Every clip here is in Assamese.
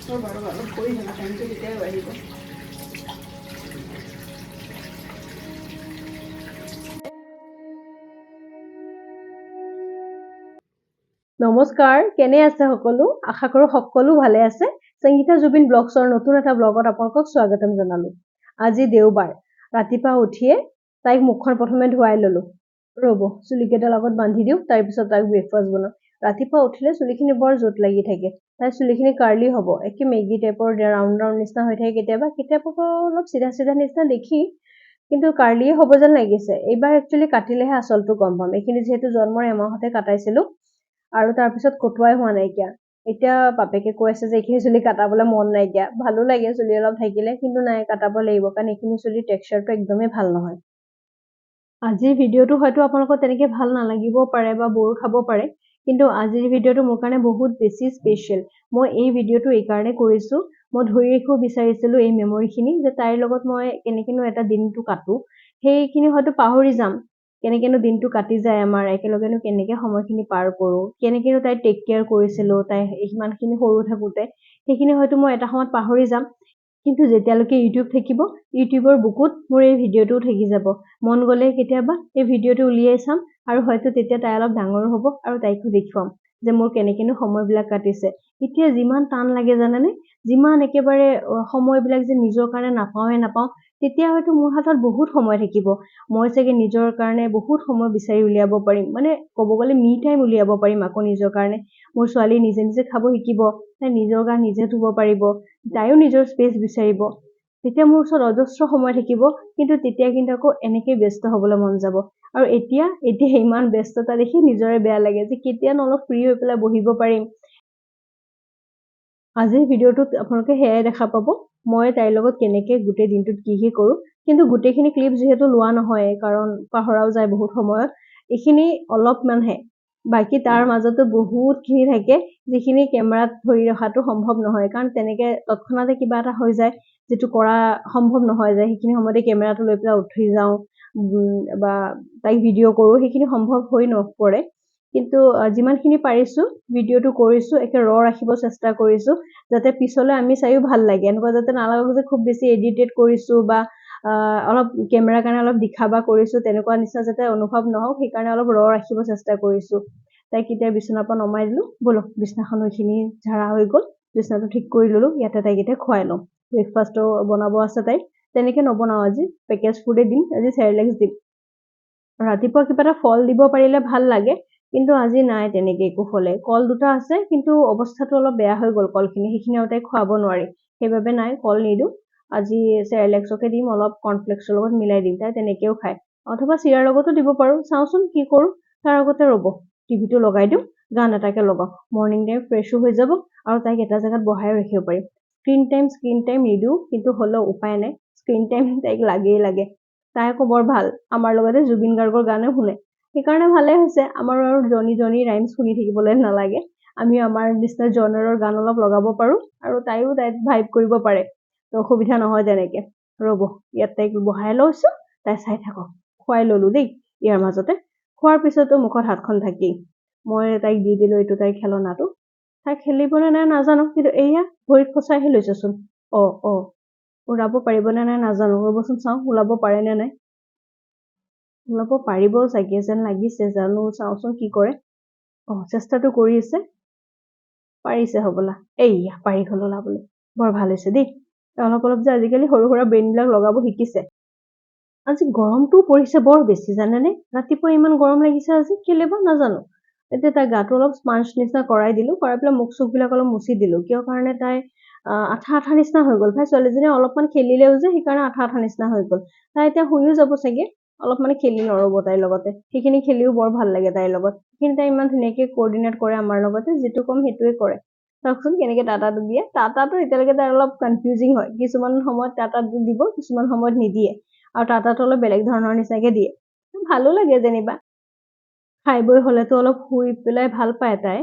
ৰ'বা ৰ'বা, অলপ কৰি থাকা, টাইমটো তেতিয়াই বাঢ়িব। নমস্কাৰ, কেনে আছে সকলো? আশা কৰোঁ সকলো ভালে আছে। সংগীতা জুবিন ব্লগছৰ নতুন এটা ব্লগত আপোনালোকক স্বাগতম জনালোঁ। আজি দেওবাৰ, ৰাতিপুৱা উঠিয়ে তাইক মুখখন প্ৰথমে ধুৱাই ল'লোঁ। ৰ'ব, চুলিকেইডাল আগত বান্ধি দিওঁ, তাৰপিছত তাইক ব্ৰেকফাষ্ট বনাওঁ। ৰাতিপুৱা উঠিলে চুলিখিনি বৰ জোঁট লাগি থাকে। তাইৰ চুলিখিনি কাৰ্লি হ'ব, একে মেগী টাইপৰ ৰাউণ্ড ৰাউণ্ড নিচিনা হৈ থাকে। কেতিয়াবা কেতিয়াবা অলপ চিধা চিধা নিচিনা দেখি, কিন্তু কাৰ্লিয়ে হ'ব যেন লাগিছে। এইবাৰ একচুৱেলি কাটিলেহে আচলটো গম পাম। এইখিনি যিহেতু জন্মৰ এমাহতে কাটাইছিলোঁ আৰু তাৰপিছত কটোৱাই হোৱা নাইকিয়া। এতিয়া বাপেকে কৈ আছে যে এইখিনি চুলি কাটাবলৈ মন নাইকিয়া। ভালো লাগে চুলি অলপ থাকিলে, কিন্তু নাই, কাটাব লাগিব, কাৰণ এইখিনি চুলিৰ টেক্সচাৰটো একদমেই ভাল নহয়। আজিৰ ভিডিঅ'টো হয়তো আপোনালোকৰ তেনেকৈ ভাল নালাগিবও পাৰে বা ব'ৰ খাব পাৰে, কিন্তু আজিৰ ভিডিঅ'টো মোৰ কাৰণে বহুত বেছি স্পেচিয়েল। মই এই ভিডিঅ'টো এইকাৰণে কৰিছোঁ, মই ধৰি ৰাখিব বিচাৰিছিলোঁ এই মেমৰিখিনি, যে তাইৰ লগত মই কেনেকৈনো এটা দিনটো কাটো। সেইখিনি হয়তো পাহৰি যাম, কেনেকৈনো দিনটো কাটি যায় আমাৰ, একেলগেনো কেনেকৈ সময়খিনি পাৰ কৰোঁ, কেনেকৈনো তাইৰ টেক কেয়াৰ কৰিছিলোঁ তাই সিমানখিনি সৰু থাকোঁতে, সেইখিনি হয়তো মই এটা সময়ত পাহৰি যাম। কিন্তু যেতিয়ালৈকে ইউটিউব থাকিব, ইউটিউবৰ বুকুত মোৰ এই ভিডিঅ'টোও থাকি যাব। মন গ'লে কেতিয়াবা এই ভিডিঅ'টো উলিয়াই চাম আৰু হয়তো তেতিয়া তাই অলপ ডাঙৰো হ'ব আৰু তাইকো দেখুৱাম যে মোৰ কেনেকৈনো সময়বিলাক কাটিছে। এতিয়া যিমান টান লাগে জানেনে, যিমান একেবাৰে সময়বিলাক যে নিজৰ কাৰণে নাপাওঁৱে নাপাওঁ, তেতিয়া হয়তো মোৰ হাতত বহুত সময় থাকিব। মই চাগে নিজৰ কাৰণে বহুত সময় বিচাৰি উলিয়াব পাৰিম, মানে ক'ব গ'লে মি টাইম উলিয়াব পাৰিম আকৌ নিজৰ কাৰণে। মোৰ ছোৱালী নিজে নিজে খাব শিকিব, তাই নিজৰ গা নিজে ধুব পাৰিব, তাইও নিজৰ স্পেচ বিচাৰিব। তেতিয়া মোৰ ওচৰত অজস্ৰ সময় থাকিব, কিন্তু তেতিয়া কিন্তু আকৌ এনেকেই ব্যস্ত হ'বলৈ মন যাব। আৰু এতিয়া এতিয়া ইমান ব্যস্ততা দেখি নিজৰে বেয়া লাগে যে কেতিয়ানো অলপ ফ্ৰী হৈ পেলাই বহিব পাৰিম। আজিৰ ভিডিঅ'টোত আপোনালোকে সেয়াই দেখা পাব, মই তাইৰ লগত কেনেকৈ গোটেই দিনটোত কি কি কৰোঁ। কিন্তু গোটেইখিনি ক্লিপ যিহেতু লোৱা নহয়, কাৰণ পাহৰাও যায় বহুত সময়ত, এইখিনি অলপমানহে, বাকী তাৰ মাজতো বহুতখিনি থাকে যিখিনি কেমেৰাত ধৰি ৰখাটো সম্ভৱ নহয়, কাৰণ তেনেকৈ তৎক্ষণাতে কিবা এটা হৈ যায় যিটো কৰা সম্ভৱ নহয় যে সেইখিনি সময়তে কেমেৰাটো লৈ পেলাই উঠি যাওঁ বা তাইক ভিডিঅ' কৰোঁ, সেইখিনি সম্ভৱ হৈ নপৰে। কিন্তু যিমানখিনি পাৰিছোঁ ভিডিঅ'টো কৰিছোঁ, একে ৰ ৰাখিব চেষ্টা কৰিছোঁ, যাতে পিছলৈ আমি চায়ো ভাল লাগে। এনেকুৱা যাতে নালাগক যে খুব বেছি এডিটেড কৰিছোঁ বা অলপ কেমেৰাৰ কাৰণে অলপ দিখাবা কৰিছোঁ, তেনেকুৱা নিচিনা যাতে অনুভৱ নহওক, সেইকাৰণে অলপ ৰ ৰাখিব চেষ্টা কৰিছোঁ। তাইক এতিয়া বিচনাৰ পৰা নমাই দিলোঁ। ব'লক, বিচনাখন এইখিনি ঝাৰা হৈ গ'ল, বিচনাটো ঠিক কৰি ল'লোঁ। ইয়াতে তাইক এতিয়া খুৱাই লওঁ। ব্ৰেকফাষ্টো বনাব আছে তাইক, তেনেকৈ নবনাওঁ আজি, পেকেজ ফুডে দিম, আজি চেৰেলেক্স দিম। ৰাতিপুৱা কিবা এটা ফল দিব পাৰিলে ভাল লাগে, কিন্তু আজি নাই তেনেকৈ একো ফলে। কল দুটা আছে, কিন্তু অৱস্থাটো অলপ বেয়া হৈ গ'ল কলখিনি, সেইখিনি আৰু তাইক খুৱাব নোৱাৰি, সেইবাবে নাই, কল নিদিওঁ আজি। চেৰেলেক্সকে দিম, অলপ কৰ্ণফ্লেক্সৰ লগত মিলাই দিম, তাই তেনেকৈও খায়, অথবা চিৰাৰ লগতো দিব পাৰোঁ। চাওঁচোন কি কৰোঁ। তাৰ আগতে ৰ'ব, টিভিটো লগাই দিওঁ, গান এটাকে লগাওঁ। মৰ্ণিং টাইম ফ্ৰেছো হৈ যাব আৰু তাইক এটা জেগাত বহাইও ৰাখিব পাৰিম। স্ক্ৰীণ টাইম নিদিওঁ, কিন্তু হ'লেও উপায় নাই, স্ক্ৰীণ টাইম তাইক লাগেই লাগে। তাই আকৌ বৰ ভাল, আমাৰ লগতে জুবিন গাৰ্গৰ গানো শুনে, সেইকাৰণে ভালেই হৈছে। আমাৰ আৰু জনী জনী ৰাইমছ শুনি থাকিবলৈ নালাগে, আমি আমাৰ নিচিনা জনাৰৰ গান অলপ লগাব পাৰোঁ আৰু তাইও তাইত ভাইব কৰিব পাৰে, তো অসুবিধা নহয় তেনেকৈ। ৰ'ব, ইয়াত তাইক বহাই লৈছোঁ, তাই চাই থাকক। খুৱাই ল'লোঁ দেই। ইয়াৰ মাজতে খোৱাৰ পিছতো মুখত হাতখন থাকেই। মই তাইক দি দিলোঁ এইটো তাইৰ খেলনাটো। তাই খেলিবনে নাই নাজানো, কিন্তু এয়া ভৰিত ফচাইহে লৈছেচোন। অঁ অঁ, ওলাব পাৰিবনে নাই নাজানো, ৰ'বচোন চাওঁ ওলাব পাৰেনে নাই। ওলাব পাৰিব চাগে যেন লাগিছে, জানো চাওঁচোন কি কৰে। অঁ, চেষ্টাটো কৰি আছে, পাৰিছে হ'বলা। এইয়া পাৰি গ'ল ওলাবলৈ, বৰ ভাল হৈছে দেই। অলপ অলপ যে আজিকালি সৰু সুৰা ব্ৰেইনবিলাক লগাব শিকিছে। আজি গৰমটোও পৰিছে বৰ বেছি জানেনে, ৰাতিপুৱা ইমান গৰম লাগিছে আজি, কেলে বা নাজানো। এতিয়া তাইৰ গাটো অলপ স্পাঞ্জ নিচিনা কৰাই দিলোঁ, কৰাই পেলাই মুখ চুখবিলাক অলপ মুচি দিলোঁ। কিয় কাৰণে তাই আঠা আঠা নিচিনা হৈ গ'ল ভাই, ছোৱালীজনীয়ে অলপমান খেলিলেও যে সেইকাৰণে আঠা আঠা নিচিনা হৈ গ'ল। তাই এতিয়া শুইও যাব চাগে, অলপ মানে খেলি নৰ'ব তাইৰ লগতে। সেইখিনি খেলিও বৰ ভাল লাগে তাইৰ লগত, সেইখিনি তাই ইমান ধুনীয়াকৈ কৰ্ডিনেট কৰে আমাৰ লগতে, যিটো ক'ম সেইটোৱে কৰে। চাওকচোন কেনেকৈ টাটাটো দিয়ে। টাটাটো এতিয়ালৈকে তাইৰ অলপ কনফিউজিং হয়, কিছুমান সময়ত টাটাটো দিব, কিছুমান সময়ত নিদিয়ে, আৰু টাটাটো অলপ বেলেগ ধৰণৰ নিচিনাকৈ দিয়ে, ভালো লাগে যেনিবা। খাই বৈ হ'লেতো অলপ শুই পেলাই ভাল পায় তাই।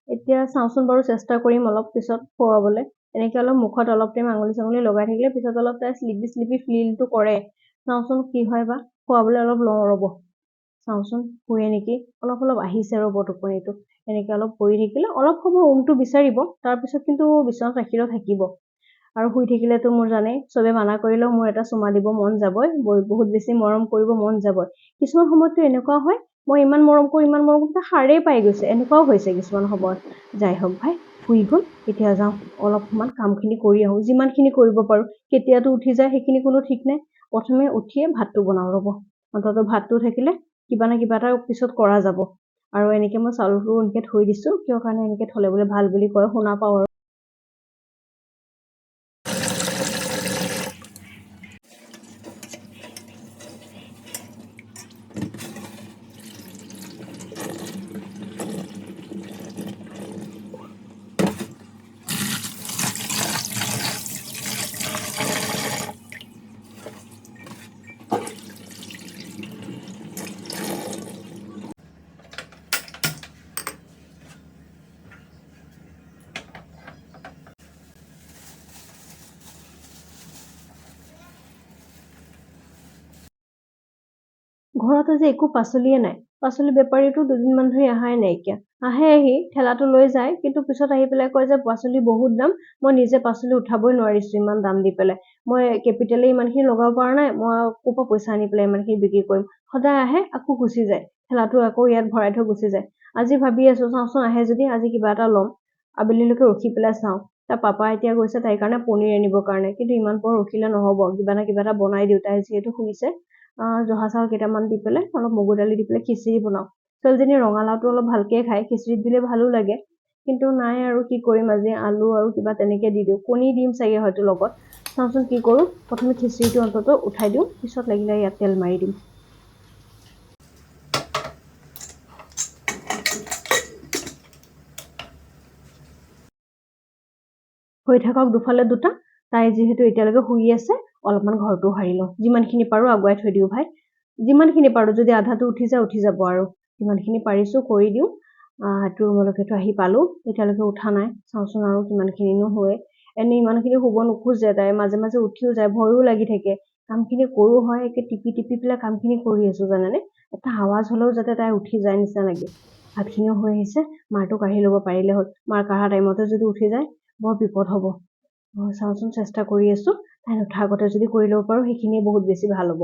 এতিয়া চাওঁচোন বাৰু, চেষ্টা কৰিম অলপ পিছত খুৱাবলৈ। এনেকৈ অলপ মুখত অলপ টাইম আঙুলি চাঙুলি লগাই থাকিলে পিছত অলপ তাই শ্লিপি শ্লিপি ফিলটো কৰে। চাওঁচোন কি হয় বা, খুৱাবলৈ অলপ লওঁ ৰ'ব, চাওঁচোন শুৱে নেকি। অলপ অলপ আহিছে ৰ'ব টোপনিটো। এনেকৈ অলপ পৰি থাকিলে অলপ সময় উমটো বিচাৰিব, তাৰপিছত কিন্তু বিচনাত ৰাখিলেও থাকিব। আৰু শুই থাকিলেতো মোৰ জানেই, চবে মানা কৰিলেও মোৰ এটা চুমা দিব মন যাবই, বহুত বেছি মৰম কৰিব মন যাবই। কিছুমান সময়ততো এনেকুৱা হয়, মই ইমান মৰম কৰোঁ, ইমান মৰম কৰোঁ, সাৰেই পাই গৈছে, এনেকুৱাও হৈছে কিছুমান সময়ত। যাই হওক ভাই, শুই গ'ল, এতিয়া যাওঁ অলপমান কামখিনি কৰি আহোঁ, যিমানখিনি কৰিব পাৰোঁ। কেতিয়াতো উঠি যায় সেইখিনি কোনো ঠিক নাই। প্ৰথমে উঠিয়ে ভাতটো বনাওঁ ৰ'ব, অন্ততঃ ভাতটো থাকিলে কিবা না কিবা এটা পিছত কৰা যাব। আৰু এনেকৈ মই চাউলটো এনেকৈ থৈ দিছোঁ, কিয় কাৰণে এনেকৈ থ'লে বোলে ভাল বুলি কয়, শুনা পাওঁ আৰু। ঘৰত আজি একো পাচলিয়ে নাই। পাচলি বেপাৰীটো দুদিনমান ধৰি অহাই নাইকিয়া। আহে, আহি ঠেলাটো লৈ যায়, কিন্তু পিছত আহি পেলাই কয় যে পাচলি বহুত দাম, মই নিজে পাচলি উঠাবই নোৱাৰিছোঁ ইমান দাম দি পেলাই, মই কেপিটেলে ইমানখিনি লগাব পৰা নাই, মই ক'ৰ পৰা পইচা আনি পেলাই ইমানখিনি বিক্ৰী কৰিম। সদায় আহে, আকৌ গুচি যায়, ঠেলাটো আকৌ ইয়াত ভৰাই থৈ গুচি যায়। আজি ভাবি আছোঁ, চাওঁচোন আহে যদি আজি কিবা এটা ল'ম, আবেলিলৈকে ৰখি পেলাই চাওঁ। তাৰ পাপা এতিয়া গৈছে তাইৰ কাৰণে পনীৰ আনিবৰ কাৰণে, কিন্তু ইমান পৰ ৰখিলে নহ'ব, কিবা না কিবা এটা বনাই দিওঁ। তাই যিহেতু শুইছে, জহা চাউল কেইটামান দি পেলাই অলপ মগু দালি দি পেলাই খিচিৰি বনাওঁ। ছোৱালীজনী ৰঙালাওটো অলপ ভালকৈ খায়, খিচিৰিত দিলে ভালো লাগে, কিন্তু নাই আৰু কি কৰিম, আজি আলু আৰু কিবা তেনেকৈ দি দিওঁ, কণী দিম চাগে হয়তো লগত, চাওঁচোন কি কৰোঁ। প্ৰথমে খিচিৰিটো অন্ততঃ উঠাই দিওঁ, পিছত লাগিলে ইয়াত তেল মাৰি দিম। হৈ থাকক দুফালে দুটা। তাই যিহেতু এতিয়ালৈকে শুই আছে, অলপমান ঘৰটো সাৰি লওঁ, যিমানখিনি পাৰোঁ আগুৱাই থৈ দিওঁ ভাই, যিমানখিনি পাৰোঁ। যদি আধাটো উঠি যায় উঠি যাব আৰু, যিমানখিনি পাৰিছোঁ কৰি দিওঁ। এইটো ৰুমলৈকেতো আহি পালোঁ, এতিয়ালৈকে উঠা নাই, চাওঁচোন আৰু কিমানখিনিনো শুৱে। এনেই ইমানখিনি শুব নোখোজে তাই, মাজে মাজে উঠিও যায়, ভয়ো লাগি থাকে। কামখিনি কৰোঁ হয়, একে টিপি টিপি পেলাই কামখিনি কৰি আছোঁ জানানে, এটা আৱাজ হ'লেও যাতে তাই উঠি যায় নিচিনা লাগে। ভাতখিনিও হৈ আহিছে, মাৰটো কাঢ়ি ল'ব পাৰিলে হ'ল। মাৰ কাঢ়া টাইমতে যদি উঠি যায় বৰ বিপদ হ'ব। চাওঁচোন চেষ্টা কৰি আছোঁ, তাই নুঠা আগতে যদি কৰি ল'ব পাৰোঁ সেইখিনিয়ে বহুত বেছি ভাল হ'ব।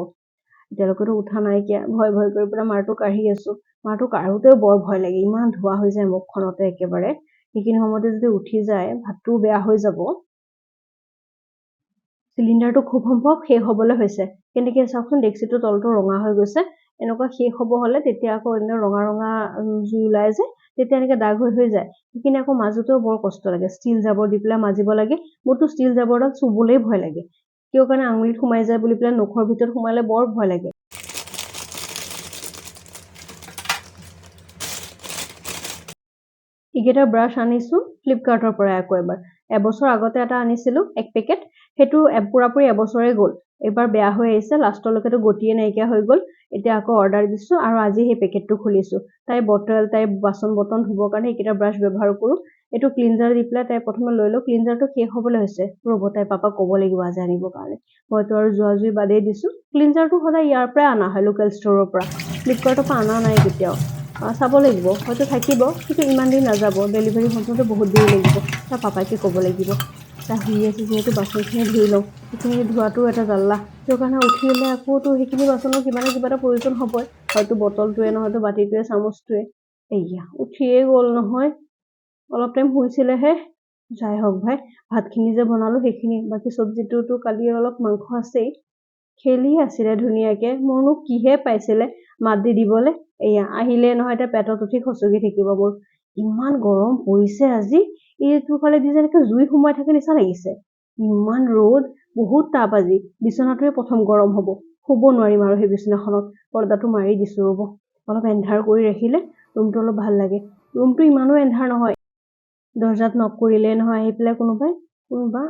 এতিয়ালৈকেতো উঠা নাইকিয়া, ভয় ভয় কৰি পেলাই মাৰটো কাঢ়ি আছোঁ। মাৰটো কাঢ়োতেও বৰ ভয় লাগে, ইমান ধোঁৱা হৈ যায় মুখখনতে একেবাৰে। সেইখিনি সময়তে যদি উঠি যায় ভাতটোও বেয়া হৈ যাব। চিলিণ্ডাৰটো খুব সম্ভৱ শেষ হ'বলৈ হৈছে। কেনেকৈ চাওকচোন, ডেক্সিটোৰ তলটো ৰঙা হৈ গৈছে। এনেকুৱা শেষ হ'ব হ'লে তেতিয়া আকৌ এনে ৰঙা ৰঙা জুই ওলাই যে, তেতিয়া এনেকৈ দাগ হৈ হৈ যায়। সেইখিনি আকৌ মাজোতেও বৰ কষ্ট লাগে, ষ্টীল জাবৰ দি পেলাই মাজিব লাগে। মোৰতো ষ্টীল জাবৰডাল চুবলৈই ভয় লাগে, কিয় কাৰণে আঙুলিত সোমাই যায় বুলি পেলাই নখৰ ভিতৰত সোমালে বৰ ভয় লাগে। এইকেইটা ব্ৰাছ আনিছোঁ ফ্লিপকাৰ্টৰ পৰাই আকৌ এবাৰ। এবছৰ আগতে এটা আনিছিলোঁ এক পেকেট, সেইটো পূৰাপূৰি এবছৰে গ'ল, এইবাৰ বেয়া হৈ আহিছে, লাষ্টলৈকেতো গতিয়ে নাইকিয়া হৈ গ'ল। এতিয়া আকৌ অৰ্ডাৰ দিছোঁ আৰু আজি সেই পেকেটটো খুলিছোঁ। তাইৰ বটল, তাইৰ বাচন বৰ্তন ধুবৰ কাৰণে এইকেইটা ব্ৰাছ ব্যৱহাৰ কৰোঁ। এইটো ক্লিনজাৰ দি পেলাই তাই প্ৰথমে লৈ লওঁ, ক্লিনজাৰটো শেষ হ'বলৈ হৈছে, ৰ'ব তাইৰ পাপাক ক'ব লাগিব আজি আনিবৰ কাৰণে। মইতো আৰু যোৱা জুই বাদেই দিছোঁ। ক্লিনজাৰটো সদায় ইয়াৰ পৰাই অনা হয়, লোকেল ষ্ট'ৰৰ পৰা, ফ্লিপকাৰ্টৰ পৰা অনা নাই কেতিয়াও। চাব লাগিব, হয়তো থাকিব, কিন্তু ইমান দিন নাযাব, ডেলিভাৰী হওঁতেতো বহুত দেৰি লাগিব। তাৰ পাপাকে ক'ব লাগিব। তাই শুই আছে যিহেতু বাচনখিনি ধুই লওঁ, সেইখিনি ধোৱাটোও এটা জ্বালা, সেইটো কাৰণে উঠিলে আকৌতো সেইখিনি বাচনৰ কিবা না কিবা এটা প্ৰয়োজন হ'বই, হয়তো বটলটোৱে নহয়তো বাতিটোৱে চামুচটোৱে। এইয়া উঠিয়ে গ'ল নহয়, অলপ টাইম শুইছিলেহে। যাই হওক ভাই, ভাতখিনি যে বনালোঁ সেইখিনি, বাকী চব্জিটোতো কালি অলপ মাংস আছেই। খেলি আছিলে ধুনীয়াকৈ, মোৰনো কিহে পাইছিলে মাত দি দিবলৈ। এয়া আহিলে নহয় এতিয়া পেটত উঠি খচকি থাকিব মোৰ। ইমান গৰম পৰিছে আজি, এইটো ফালে দি যেনেকৈ জুই সোমাই থাকে নিচিনা লাগিছে। ইমান ৰ'দ, বহুত তাপ আজি। বিচনাটোৱে প্ৰথম গৰম হ'ব, শুব নোৱাৰিম আৰু সেই বিচনাখনত। পৰ্দাটো মাৰি দিছোঁ ৰ'ব, অলপ এন্ধাৰ কৰি ৰাখিলে ৰুমটো অলপ ভাল লাগে। ৰুমটো ইমানো এন্ধাৰ নহয়। দৰ্জাত নক কৰিলে নহয় আহি পেলাই কোনোবাই, কোনোবা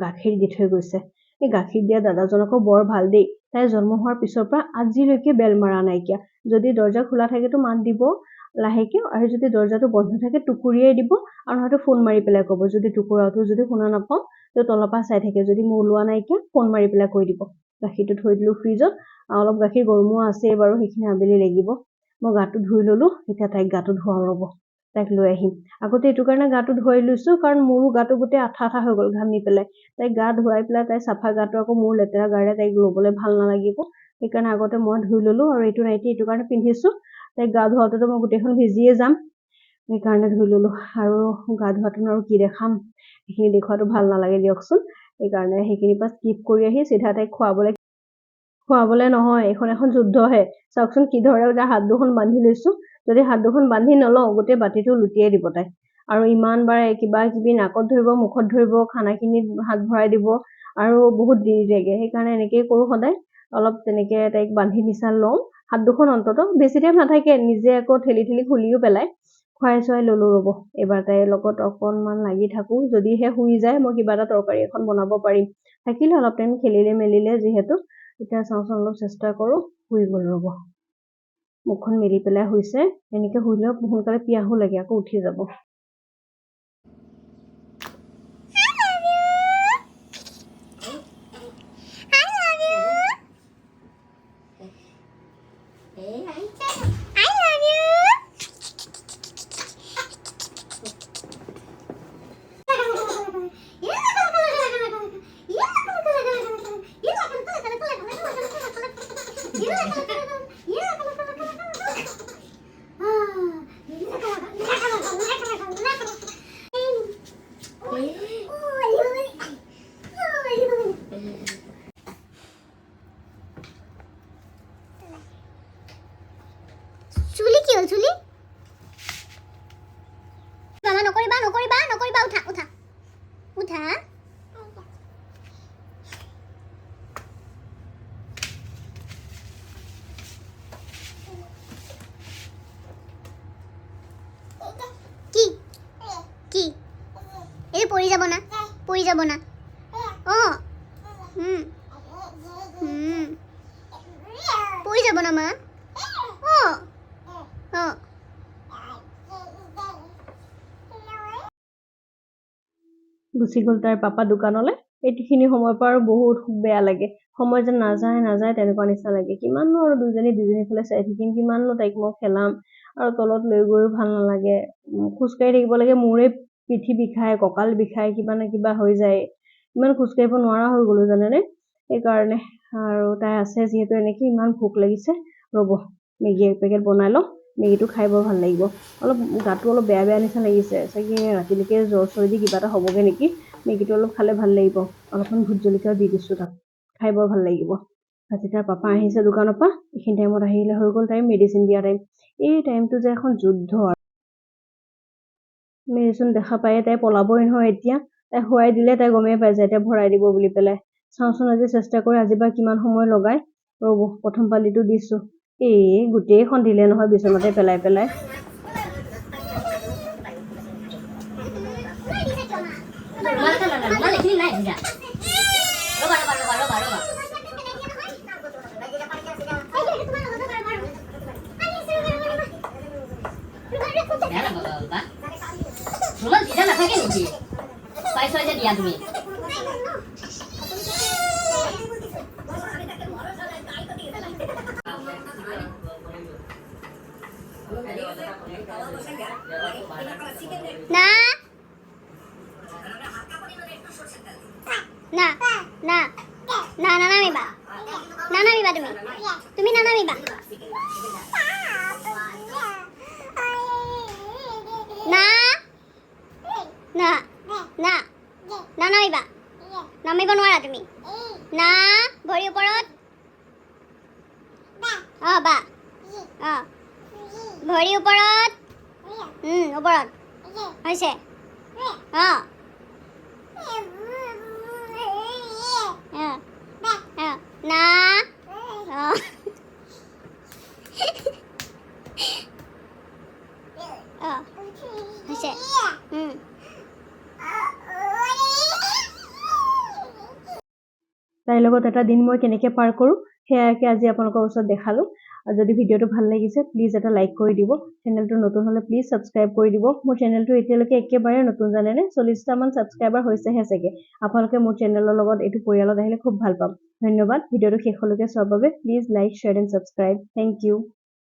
গাখীৰ দি থৈ গৈছে। এই গাখীৰ দিয়া দাদাজন আকৌ বৰ ভাল দেই। তাই জন্ম হোৱাৰ পিছৰ পৰা আজিলৈকে বেল মৰা নাইকিয়া। যদি দৰ্জা খোলা থাকেতো মাত দিব লাহেকে, আৰু যদি দৰ্জাটো বন্ধ থাকে টুকুৰিয়াই দিব, আৰু নহয়তো ফোন মাৰি পেলাই ক'ব। যদি টুকুৰাটো যদি শুনা নাপাওঁ তো তলৰ পৰা চাই থাকে, যদি মই ওলোৱা নাইকিয়া ফোন মাৰি পেলাই কৈ দিব। গাখীৰটো থৈ দিলোঁ ফ্ৰিজত, অলপ গাখীৰ গৰমো আছেই বাৰু, সেইখিনি আবেলি লাগিব। মই গাটো ধুই ল'লোঁ, এতিয়া তাইক গাটো ধুৱাওঁ ৰ'ব। তাইক লৈ আহিম। আগতে এইটো কাৰণে গাটো ধুৱাই লৈছোঁ, কাৰণ মোৰো গাটো গোটেই আঠা আঠা হৈ গ'ল ঘামি পেলাই। তাইক গা ধুৱাই পেলাই তাই চাফা গাটো আকৌ মোৰ লেতেৰা গাৰে তাইক ল'বলৈ ভাল নালাগিব, সেইকাৰণে আগতে মই ধুই ল'লোঁ। আৰু এইটো নাইটি এইটো কাৰণে পিন্ধিছোঁ, তাইক গা ধুৱাওঁতেতো মই গোটেইখন ভিজিয়ে যাম, সেইকাৰণে ধুই ল'লোঁ। আৰু গা ধোৱাটোনো আৰু কি দেখাম, সেইখিনি দেখুৱাটো ভাল নালাগে দিয়কচোন। সেইকাৰণে সেইখিনিৰ পৰা স্কিপ কৰি আহি চিধা তাইক খুৱাবলৈ নহয়, এইখন এখন যুদ্ধহে। চাওকচোন কি ধৰে, তাই হাত দুখন বান্ধি লৈছোঁ। যদি হাত দুখন বান্ধি নলওঁ গোটেই বাতিটো লুটিয়াই দিব তাই। আৰু ইমান বাৰে কিবা কিবি নাকত ধৰিব, মুখত ধৰিব, খানাখিনিত হাত ভৰাই দিব, আৰু বহুত দেৰি লাগে। সেইকাৰণে এনেকেই কৰোঁ সদায়, অলপ তেনেকৈ তাইক বান্ধি নিচা লওঁ হাত দুখন, অন্ততঃ বেছি টাইম নাথাকে, নিজে আকৌ ঠেলি ঠেলি খুলিও পেলায়। খুৱাই চুৱাই ল'লোঁ ৰ'ব, এইবাৰ তাইৰ লগত অকণমান লাগি থাকোঁ। যদিহে শুই যায় মই কিবা এটা তৰকাৰী এখন বনাব পাৰিম। থাকিলে অলপ টাইম খেলিলে মেলিলে যিহেতু। এতিয়া চাওঁচোন অলপ চেষ্টা কৰোঁ। শুই গ'ল ৰ'ব, মুখখন মেলি পেলাই শুইছে। এনেকৈ শুলেও সোনকালে পিয়াহো লাগে, আকৌ উঠি যাব। চুলি কি হ'ল? চুলি মামা, নকৰিবা, নকৰিবা, নকৰিবা। উঠা, উঠা, উঠা। কি কি? এই পৰি যাব না, পৰি যাব না। অঁ, পৰি যাব না মা। অঁ অঁ। গুচি গ'ল তাইৰ পাপা দোকানলৈ। এইখিনি সময়ৰ পৰা আৰু বহুত বেয়া লাগে, সময় যেন নাযায় নাযায় তেনেকুৱা নিচিনা লাগে। কিমাননো আৰু দুজনী দুজনীৰ ফালে চাই থাকিম, কিমাননো তাইক মই খেলাম। আৰু তলত লৈ গৈও ভাল নালাগে, খোজকাঢ়ি থাকিব লাগে, মোৰে পিঠি বিষায়, কঁকাল বিষায়, কিবা নে কিবা হৈ যায়। ইমান খোজকাঢ়িব নোৱাৰা হৈ গ'লো জানেনে, সেইকাৰণে। আৰু তাই আছে যিহেতু এনেকৈ ইমান ভোক লাগিছে। ৰ'ব, মেগী এক পেকেট বনাই লওঁ, মেগীটো খাই বৰ ভাল লাগিব। অলপ গাটো অলপ বেয়া বেয়া নিচিনা লাগিছে, চাগে ৰাতিলৈকে জ্বৰ চৰ্দি কিবা এটা হ'বগৈ নেকি। মেগীটো অলপ খালে ভাল লাগিব। অলপমান ভোট জলকীয়াও দি দিছোঁ তাত, খাই বৰ ভাল লাগিব। আজি তাৰ পাপা আহিছে দোকানৰ পৰা, এইখিনি টাইমত আহিলে হৈ গ'ল টাইম, মেডিচিন দিয়া টাইম। এই টাইমটো যে এখন যুদ্ধ আৰু। মেডিচিন দেখা পায়ে তাই পলাবই নহয় এতিয়া। তাই শুৱাই দিলে তাই গমেই পাই যায় এতিয়া ভৰাই দিব বুলি পেলাই। চাওঁচোন আজি চেষ্টা কৰি আজি বা কিমান সময় লগায়। ৰ'ব, প্ৰথম পালিটো দিছোঁ। এই গোটেইখন দিলে নহয় বিচনাতে পেলাই পেলাই। না না না না, নানামিবা, নানামিবা, তুমি তুমি নানামিবা না না না, নানামিবা, নামিব নোৱাৰা তুমি। না, ভৰি ওপৰত। অঁ বা, অঁ, ভৰি ওপৰত, ওপৰত হৈছে। অঁ অঁ, না, অঁ। অঁ, হৈছে। তাইৰ লগত এটা দিন মই কেনেকৈ পাৰ কৰোঁ সেয়াকে আজি আপোনালোকৰ ওচৰত দেখালোঁ। আৰু যদি ভিডিঅ'টো ভাল লাগিছে প্লিজ এটা লাইক কৰি দিব। চেনেলটো নতুন হ'লে প্লিজ ছাবস্ক্ৰাইব কৰি দিব। মোৰ চেনেলটো এতিয়ালৈকে একেবাৰে নতুন জানেনে, 40টামান ছাবস্ক্ৰাইবাৰ হৈছেহে চাগে। আপোনালোকে মোৰ চেনেলৰ লগত এইটো পৰিয়ালত আহিলে খুব ভাল পাম। ধন্যবাদ ভিডিঅ'টো শেষলৈকে চোৱাৰ বাবে। Please like, share and subscribe. Thank you.